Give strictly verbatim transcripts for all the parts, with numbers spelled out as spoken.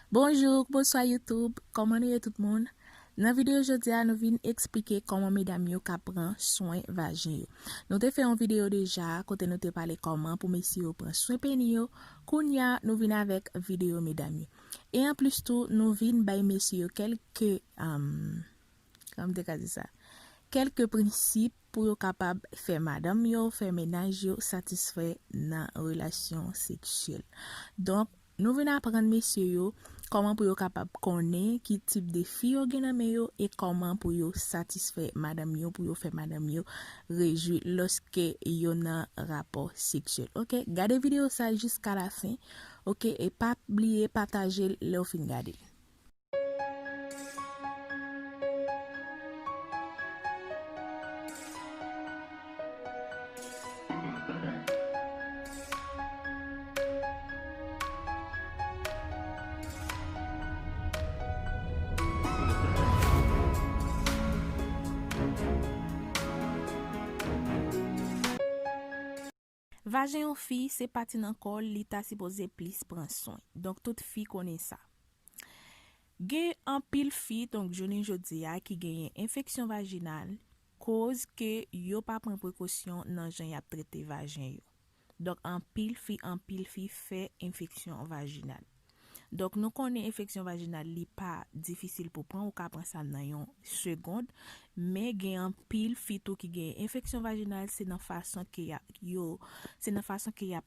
Bonjou, bonswa YouTube, kòman nou ye tout moun? Nan videyo jodi a, nou vin eksplike kòman medam yo ka pran swen vajen yo. Nou te fè yon videyo deja kote nou te pale kòman pou mesye yo pran swen peni yo. Kounye a, nou vin avèk videyo medam yo. E anplis tou, nou vin bay mesye yo kèlke, um, kòman m te ka di sa? Kèlke prensip pou yo kapab fè madanm yo, fè mennaj yo satisfè nan relasyon seksyèl. Donk, nou vin aprann mesye yo kòman pou yo kapab konnen ki tip de fi yo gen nan men yo e kòman pou yo satisfè madanm yo, pou yo fè madanm yo rejwi lòske yo nan rapò seksyèl. Oke, gade videyo sa jiska la fen. Oke, e pa bliye pataje l lè w fin gade l. Vajen yon fi se pati nan kò l li ta sipoze plis pran swen. Donk, tout fi konnen sa. Gen anpil fi, donk, jounen jodi a, ki genyen enfeksyon vajinal, koz ke yo pa pran prekosyon nan jan y ap trete vajen yo. Donk, anpil fi, anpil fi fè enfeksyon vajinal. Donk, nou konnen enfeksyon vajinal, li pa difisil pou pran, ou ka pran sa nan yon segond, men gen anpil fi tou ki gen enfeksyon vajinal, se nan fason ke y ap, yo, se nan fason ke y ap,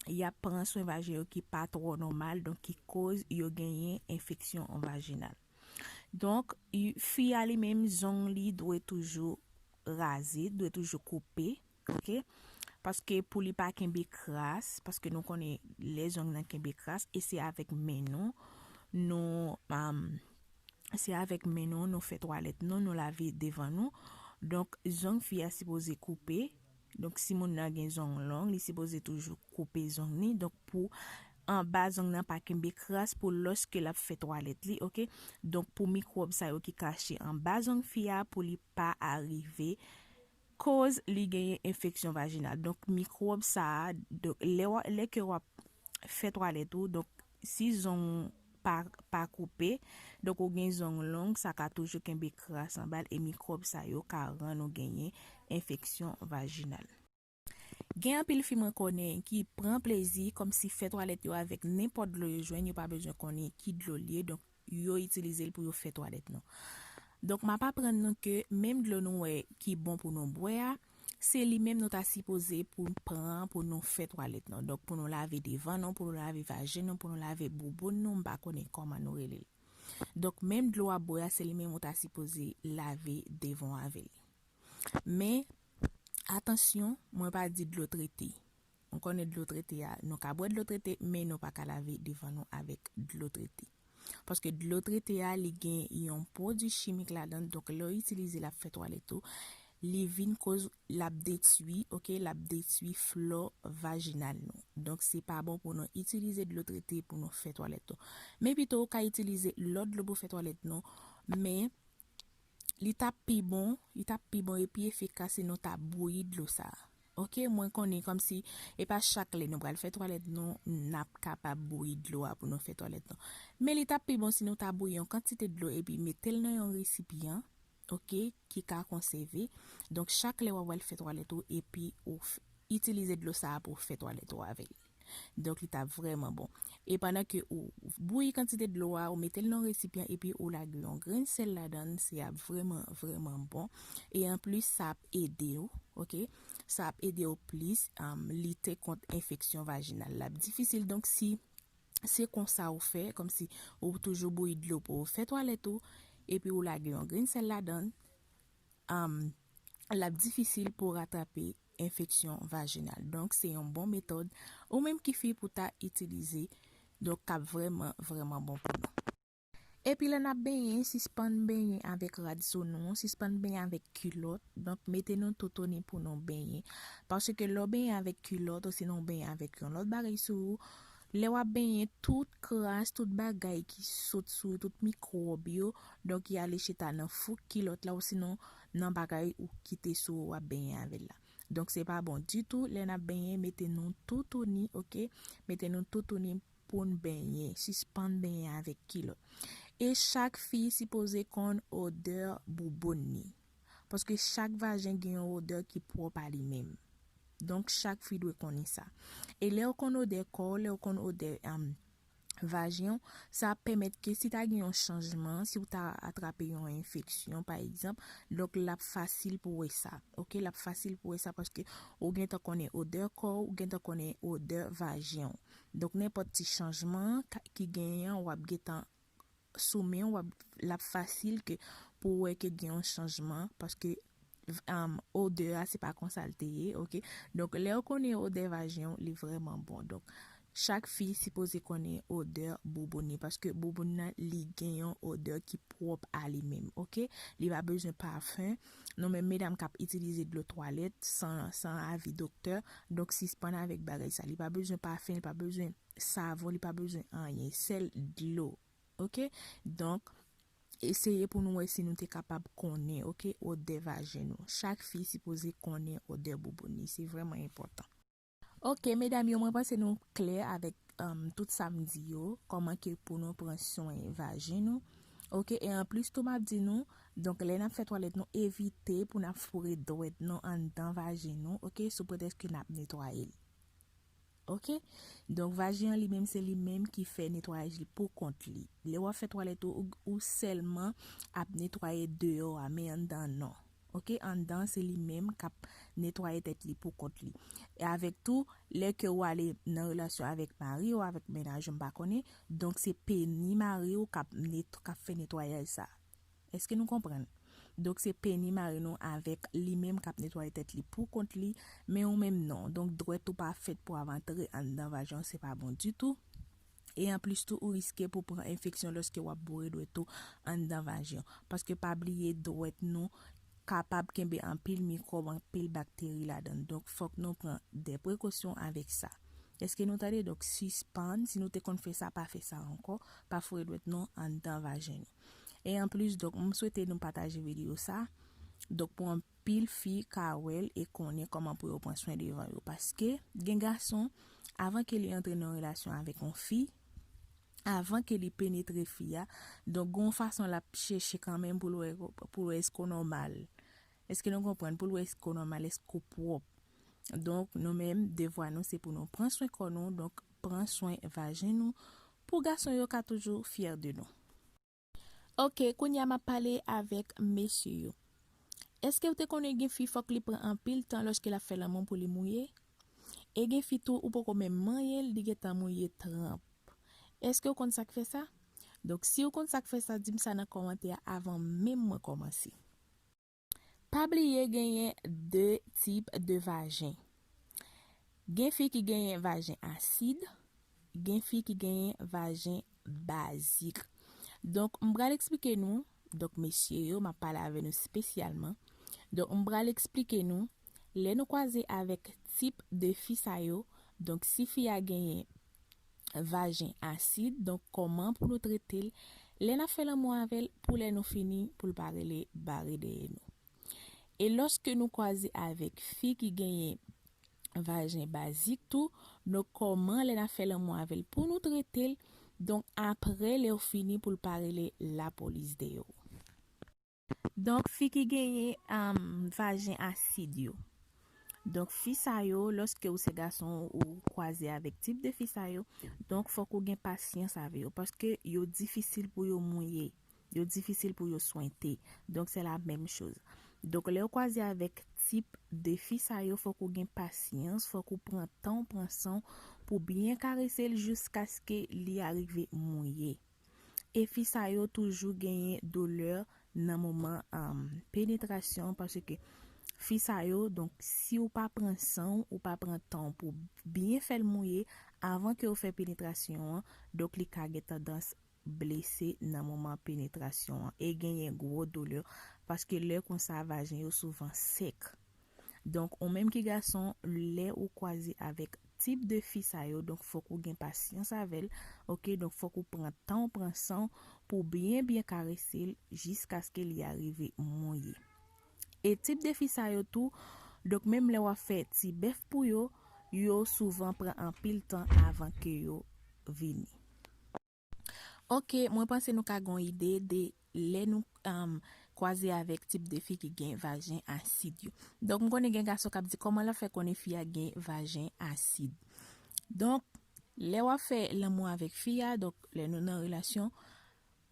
y ap pran swen vajen yo ki pa twò nòmal, donk ki koz yo genyen enfeksyon vajinal. Donk, y-, fi a li menm, zong li dwe toujou raze, dwe toujou koupe, oke? Paske pou li pa kenbe kras, paske nou konnen lè zong nan kenbe kras, e se avèk men nou, nou, um, se avèk men nou, nou fè twalèt nou, nou lave devan nou. Donk, zong fi a sipoze koupe. Donk, si moun nan gen zong long, li sipoze toujou koupe zong li. Donk, pou anba zong nan pa kenbe kras pou lòske l ap fè twalèt li, oke? Donk, pou mikwòb sa yo ki kache anba zong fi a, pou li pa arive koz li genyen enfeksyon vajinal. Donk, mikwòb sa a, donk, lè w, lè ke w ap fè twalèt ou, donk, si zong pa, pa koupe, donk, ou gen zong long, sa ka toujou kenbe kras anba l, e mikwòb sa yo ka rann ou genyen enfeksyon vajinal. Gen anpil fi mwen konnen ki pran plezi kòmsi fè twalèt yo avèk nenpòt dlo yo jwenn, yo pa bezwen konnen ki dlo l ye, donk yo itilize l pou yo fè twalèt nou. Donk, m ap aprann nou ke menm dlo nou wè ki bon pou nou bwè a, se li menm nou ta sipoze pou n pran pou nou fè twalèt nou. Donk, pou nou lave devan nou, pou nou lave vajen nou, pou nou lave bouboun nou, m pa konnen kòman nou rele l. Donk, menm dlo w ap bwè a, se li menm ou ta sipoze lave devan w avè l. Men, atansyon, mwen pa di dlo trete. Nou konnen dlo trete a, nou ka bwè dlo trete, men nou pa ka lave devan nou avèk dlo trete. Paske dlo trete a, li gen yon pwodui chimik ladan l, donk lè w itilize l ap fè twalèt ou, li vin koz l ap detwi, oke, l ap detwi flò vajinal nou. Donk, se pa bon pou nou itilize dlo trete pou nou fè twalèt nou. Men pito, ou ka itilize lòt dlo pou fè twalèt nou, men li t ap pi bon, li t ap pi bon e pi efikas si nou ta bouyi dlo sa a. Oke, mwen konnen kòmsi e pa chak lè nou pral fè twalèt nou, n ap kapab bouyi dlo a pou nou fè twalèt nou. Men li t ap pi bon si nou ta bouyi yon kantite dlo epi mete l nan yon resipyan, oke, ki ka konsève. Donk, chak lè w ap pral fè twalèt ou, epi ou f-, itilize dlo sa a pou w fè twalèt ou avè l. Donk, li t ap vrèman bon. E pandan ke ou bouyi kantite dlo a, ou mete l nan resipyan, epi ou lage yon grenn sèl ladan l, se ap vrèman, vrèman bon. E anplis, sa ap ede w, oke? Sa ap ede w plis, um, lite kont enfeksyon vajinal. L ap difisil, donk, si se konsa ou fè, kòmsi ou toujou bouyi dlo pou ou fè twalèt ou, epi ou lage yon grenn sèl ladan l, um, l ap difisil pou w ratrape enfeksyon vajinal. Donk, se yon bon metòd ou menm ki fi pou ta itilize, donk, k ap vrèman, vrèman bon pou nou. Epi lè n ap benyen, sispann benyen avèk rad sou nou, sispann benyen avèk kilòt, donk, mete nou toutouni pou nou benyen. Paske lè w benyen avèk kilòt, osinon w benyen avèk yon lòt bagay sou ou, lè w ap benyen, tout kras, tout bagay ki sot sou ou, tout mikwòb yo, donk, y ale chita nan fouk kilòt la, osinon nan bagay ou kite sou ou w ap benyen avè l la. Donk, se pa bon ditou, lè n ap benyen, mete nou toutouni, oke? Mete nou toutouni pou n benyen, sispann benyen avèk kilòt. E chak fi sipoze konn odè bouboun ni. Paske chak vajen gen yon odè ki pwòp a li menm. Donk, chak fi dwe konnen sa. E lè w konn odè kò w, lè w konn odè, um, vajen w, sa ap pèmèt ke si ta gen yon chanjman, si w ta atrape yon enfeksyon, pa egzanp, donk, l ap fasil pou w wè sa. Oke, l ap fasil pou w wè sa paske ou gentan konnen odè kò w, ou gentan konnen odè vajen w. Donk, nenpòt ti chanjman an ka- ki genyen an, w ap gentan sou men w, w ap, l ap fasil ke pou w wè ke gen yon chanjman, paske, um, odè a, se pa konsa l te ye, oke? Donk, lè w konnen odè vajen w, li vrèman bon. Donk, chak fi sipoze konnen odè bouboun ni, paske bouboun nan, li gen yon odè ki pwòp a li menm, oke? Li pa bezwen pafen. Nou menm medam k ap itilize dlo twalèt san, san avi doktè, donk sispann avèk bagay sa. Li pa bezwen pafen, li pa bezwen savon, li pa bezwen anyen, sèl dlo. Oke? Donk, eseye pou nou wè si nou te kapab konnen, oke, odè vajen nou. Chak fi sipoze konnen odè bouboun ni. Se vrèman enpòtan. Oke, medam yo, mwen panse nou klè avèk, um, tout sa m di yo, kòman ke pou nou pran swen vajen nou. Oke, e anplis tou, m ap di nou, donk, lè n ap fè twalèt nou, evite pou n ap foure dwèt nou anndan vajen nou, oke, sou pretèks ke n ap netwaye l. Oke? Donk, vajen an li menm, se li menm ki fè netwayaj li pou kont li. Lè w ap fè twalèt ou, ou, ou sèlman ap netwaye deyò a, men anndan non. Oke? Anndan, se li menm k ap netwaye tèt li pou kont li. E avèk tou, lè ke w ale nan relasyon avèk mari w, avèk mennaj ou, m pa konnen, donk se peni mari w k ap net-, k ap fè netwayaj sa. Èske nou konprann? Donk, se peni mari nou avèk li menm k ap netwaye tèt li pou kont li, men ou menm non. Donk, dwèt ou pa fèt pou ap antre anndan vajen w, se pa bon ditou. E anplis tou, ou riske pou pran enfeksyon lòske w ap boure dwèt ou anndan vajen w. Paske pa bliye, dwèt nou kapab kenbe anpil mikwòb, anpil bakteri ladan l. Donk, fòk nou pran de prekosyon avèk sa. Èske nou tande? Donk, sispann, si nou te konn fè sa, pa fè sa ankò, pa foure dwèt nou anndan vajen nou. E anplis, donk, m swete nou pataje videyo sa. Donk, pou anpil fi ka wè l e konnen kòman pou yo pran swen devan yo. Paske, gen gason, avan ke li antre nan relasyon avèk yon fi, avan ke li penetre fi a, donk, gen yon fason l ap chèche kanmenm pou l wè, pou l wè èske w nòmal. Èske nou konprann? Pou l wè èske w nòmal, èske w pwòp. Donk, nou menm, devwa nou, se pou nou pran swen kò nou, donk, pran swen vajen nou, pou gason yo ka toujou fyè de nou. Oke, kounye a m ap pale avèk mesye yo. Èske w te konnen gen fi fòk li pran anpil tan lòske l ap fè lanmou pou li mouye? E gen fi tou, ou poko menm manyen l, li gentan mouye tranp. Èske w konn sa k fè sa? Donk, si w konn sa k fè sa, di m sa nan kòmantè a avan menm mwen kòmanse. Pa bliye genyen de tip de vajen. Gen fi ki genyen vajen asid, gen fi ki genyen vajen bazik. Donk, m pral eksplike nou, donk, mesye yo, m ap pale avè nou espesyalman. Donk, m pral eksplike nou, lè nou kwaze avèk tip de fi sa yo, donk, si fi a genyen vajen asid, donk, kòman pou nou trete l lè n ap fè lanmou avè l, pou lè nou fini, pou l pa rele bare dèyè nou. E lòske nou kwaze avèk fi ki genyen vajen bazik tou, donk, kòman lè n ap fè lanmou avè l pou nou trete l, donk, apre lè w fini, pou l pa rele lapolis dèyè w. Donk, fi ki genyen, um, vajen asid yo. Donk, fi sa yo, lòske ou se gason, ou kwaze avèk tip de fi sa yo, donk, fòk ou gen pasyans avè yo, paske yo difisil pou yo mouye, yo difisil pou yo swente. Donk, se la menm choz. Donk, lè w kwaze avèk tip de fi sa yo, fòk ou gen pasyans, fòk ou pran tan w, pran san w pou byen karese l jiskaske li arive mouye. E fi sa yo toujou genyen doulè nan moman, um, penetrasyon, paske fi sa yo, donk, si w pa pran san w, ou pa pran tan w pou byen fè l mouye avan ke w fè penetrasyon an, donk, li ka gen tandans blese nan moman penetrasyon an e genyen gwo doulè, paske lè konsa vajen yo souvan sèk. Donk, ou menm ki gason, lè ou kwaze avèk tip de fi sa yo, donk, fòk ou gen pasyans avè l, oke? Donk, fòk ou pran tan w, pran san w pou byen, byen karese l jiskaske li arive mouye. E tip de fi sa yo tou, donk, menm lè w ap fè ti bèf pou yo, yo souvan pran anpil tan avan ke yo vini. Ok, mwen panse nou ka gen yon ide de lè nou um, kwaze avèk tip de fi ki gen vajen asid yo. Donk, m konnen gen gason k ap di kòman l ap fè konnen fi a gen vajen asid. Donk, lè w ap fè lanmou avèk fi a, donk, lè nou nan relasyon,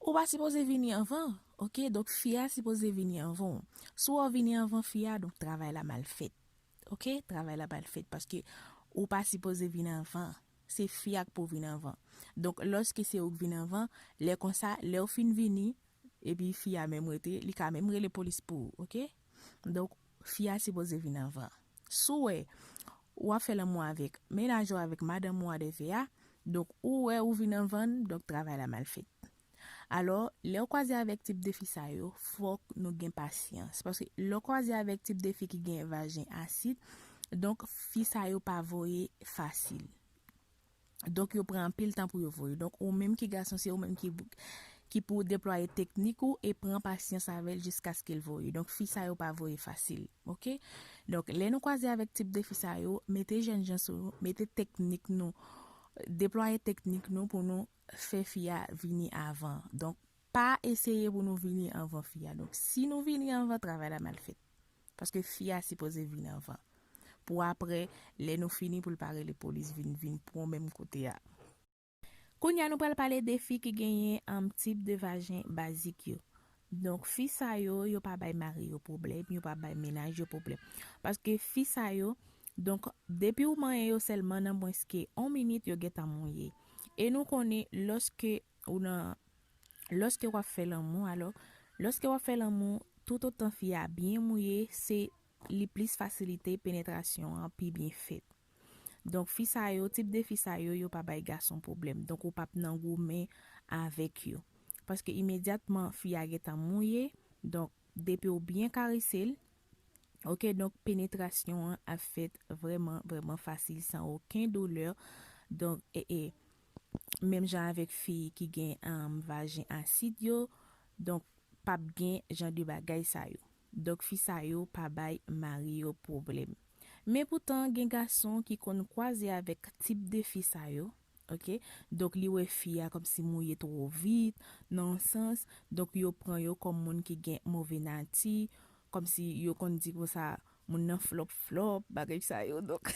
ou pa sipoze vini anvan, ok? Donk, fi a sipoze vini anvan w. Si w vini anvan fi a, donk, travay la mal fèt. Ok, travay la mal fèt paske ou pa sipoze vin anvan. Se fi a k pou vin anvan. Donk, lòske se ou k vin anvan, lè konsa, lè w fin vini, epi fi a menm rete, li ka menm rele polis pou ou, ok? Donk, fi a sipoze vin anvan. Si w wè, w ap fè lanmou avèk mennaj ou, avèk madanm ou, whatever a, donk, ou wè ou vin anvan, donk, travay la mal fèt. Alò, lè w kwaze avèk tip de fi sa yo, fòk nou gen pasyans. Paske lè w kwaze avèk tip de fi ki gen vajen asid, donk, fi sa yo pa voye fasil. Donk, yo pran anpil tan pou yo voye. Donk, ou menm ki gason, se ou menm ki, ki pou deplwaye teknik ou e pran pasyans avè l jiskaske l voye. Donk, fi sa yo pa voye fasil, ok? Donk, lè nou kwaze avèk tip de fi sa yo, mete jènjan sou nou, mete teknik nou, deplwaye teknik nou pou nou fè fi a vini avan. Donk, pa eseye pou nou vini anvan fi a. Donk, si nou vini anvan, travay la mal fèt. Paske fi a sipoze vin anvan. Pou apre, lè nou fini, pou l pa rele polis vin, vin pran w menm kote a. Kounye a, nou pral pale de fi ki genyen um, tip de vajen bazik yo. Donk, fi sa yo, yo pa bay mari yo pwoblèm, yo pa bay mennaj yo pwoblèm. Paske fi sa yo, donk, depi w manyen yo sèlman nan mwens ke yon minit, yo gentan mouye. E nou konnen, lòske ou nan, lòske w ap fè lanmou, alò, lòske w ap fè lanmou, toutotan fi a byen mouye, se li plis fasilite penetrasyon an pi byen fèt. Donk, fi sa yo, tip de fi sa yo, yo pa bay gason pwoblèm. Donk, ou p ap nan goumen avèk yo. Paske imedyatman fi a gentan mouye, donk, depi w byen karese l, ok, donk, penetrasyon an ap fèt vrèman, vrèman fasil, san okenn doulè. Donk, e, e, menm jan avèk fi ki gen um, vajen asid yo, donk, p ap gen jan de bagay sa yo. Donk, fi sa yo pa bay mari yo pwoblèm. Men poutan, gen gason ki konn kwaze avèk tip de fi sa yo, ok? Donk, li wè fi a kòmsi mouye twò vit, nan yon sans. Donk, yo pran yo kòm moun ki gen move nati, kòmsi yo konn di konsa, moun nan flòp flòp, bagay sa yo. Donk,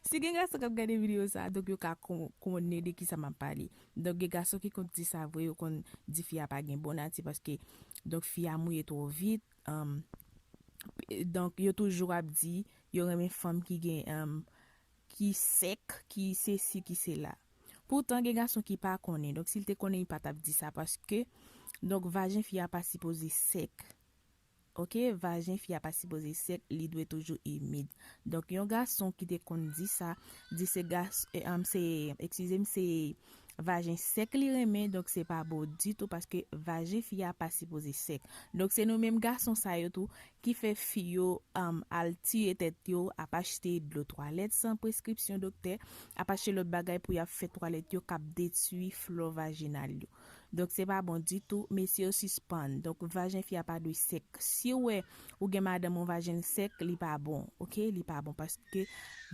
si gen gason k ap gade videyo sa, donk yo ka kon- konnen de kisa m ap pale. Donk, gen gason ki konn di sa vre, yo konn di fi a pa gen bon nati paske, donk, fi a mouye twò vit. Um, donk, yo toujou ap di, yo renmen fanm ki gen, um, ki sèk, ki sesi, ki sela. Poutan, gen gason ki pa konnen. Donk, si l te konnen, li pa t ap di sa paske, donk, vajen fi a pa sipoze sèk. Ok, vajen fi a pa sipoze sèk, li dwe toujou imid. Donk, yon gason ki te konn di sa, di se gas, e, um, se, eskize m, se vajen sèk li renmen, donk se pa bon ditou paske vajen fi a pa sipoze sèk. Donk, se nou menm gason sa yo tou ki fè fi yo um, al tiye tèt yo, ap achte dlo twalèt san preskripsyon doktè, ap achte lòt bagay pou y ap fè twalèt yo k ap detwi flò vajinal yo. Donk, se pa bon ditou, mesye yo sispann. Donk, vajen fi a pa dwe sèk. Si w wè ou gen madanm ou vajen l sèk, li pa bon, ok? Li pa bon paske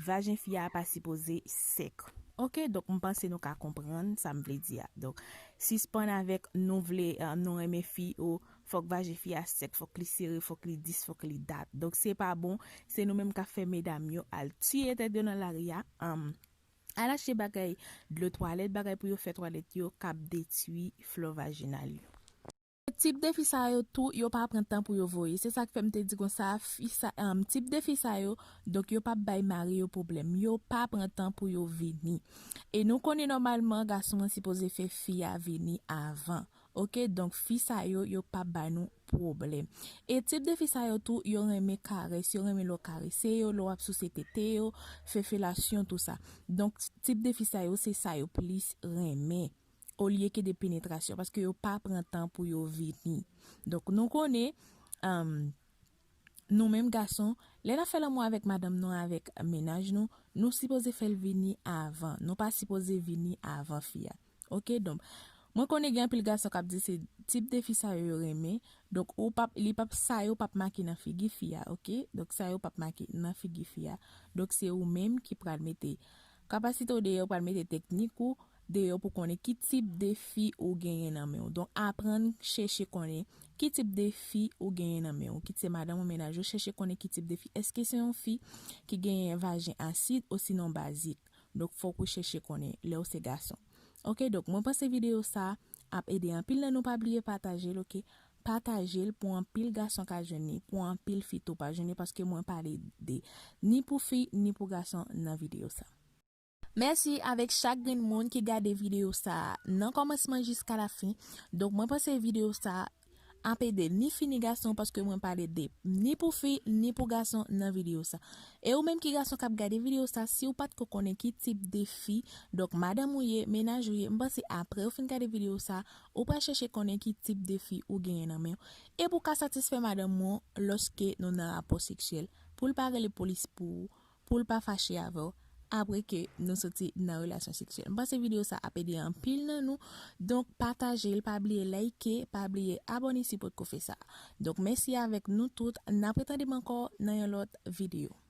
vajen fi a pa sipoze sèk. Ok, donk, m panse nou ka konprann sa m vle di a. Donk, sispann avèk nou vle, eh, nou renmen fi ou fòk vajen fi a sèk, fòk li sere, fòk li dis, fòk li dat. Donk, se pa bon, se nou menm k ap fè medam yo al tiye tèt yo nan lari a, um, al achte bagay, dlo twalèt, bagay pou yo fè twalèt yo, k ap detwi flò vajinal yo. Tip de fi sa yo tou, yo pa pran tan pou yo voye. Se sa k fè m te di konsa, fi sa, um, tip de fi sa yo, donk yo p ap bay mari yo pwoblèm. Yo pa pran tan pou yo vini. E nou konnen nòmalman, gason an sipoze fè fi a vini avan. Ok, donk fi sa yo, yo p ap ba nou pwoblèm. E tip de fi sa yo tou, yo renmen karès, yo renmen lè w karese yo, lè w ap souse tete yo, fè felasyon, tou sa. Donk, tip de fi sa yo, se sa yo plis renmen, olye ke de penetrasyon, paske yo pa pran tan pou yo vini. Donk, nou konnen, um, nou menm gason, lè n ap fè lanmou avèk madanm nou, avèk mennaj nou, nou sipoze fè l vini avan. Nou pa sipoze vini avan fi a. Ok, donk, mwen konnen gen anpil gason k ap di se tip de fi sa yo yo renmen. Donk, ou p ap, li p ap, sa yo p ap make nan figi fi a, ok? Donk, sa yo p ap make nan figi fi a. Donk, se ou menm ki pral mete kapasite w deyò, pral mete teknik ou deyò pou konnen ki tip de fi ou genyen nan men w. Donk, aprann chèche konnen ki tip de fi ou genyen nan men w. Kit se madanm ou, mennaj ou, chèche konnen ki tip de fi. Èske se yon fi ki genyen vajen asid osinon bazik? Donk, fòk ou chèche konnen lè w se gason. Oke, donk, mwen panse videyo sa ap ede anpil nan nou. Pa bliye pataje l, oke? Pataje l pou anpil gason ka jwenn li, pou anpil fi tou pa jwenn li, paske mwen pale de ni pou fi, ni pou gason nan videyo sa. Mèsi avèk chak grenn moun ki gade videyo sa a nan kòmansman jiska lafen. Donk, mwen panse videyo sa a ap ede ni fi ni gason, paske mwen pale de ni pou fi, ni pou gason nan videyo sa. E ou menm ki gason k ap gade videyo sa, si w pa t ko konnen ki tip de fi, donk, madanm ou ye, mennaj ou ye, m panse apre ou fin gade videyo sa, ou pral chèche konnen ki tip de fi ou genyen nan men w. E pou w ka satisfè madanm ou lòske nou nan rapò seksyèl, pou l pa rele polis pou ou, pou l pa fache avè w, apre ke nou soti nan relasyon seksyèl. M panse videyo sa ap ede anpil nan nou. Donk, pataje l, pa bliye like, pa bliye abòne si potko fè sa. Donk, mèsi avèk nou tout. N ap retande m ankò nan yon lòt videyo.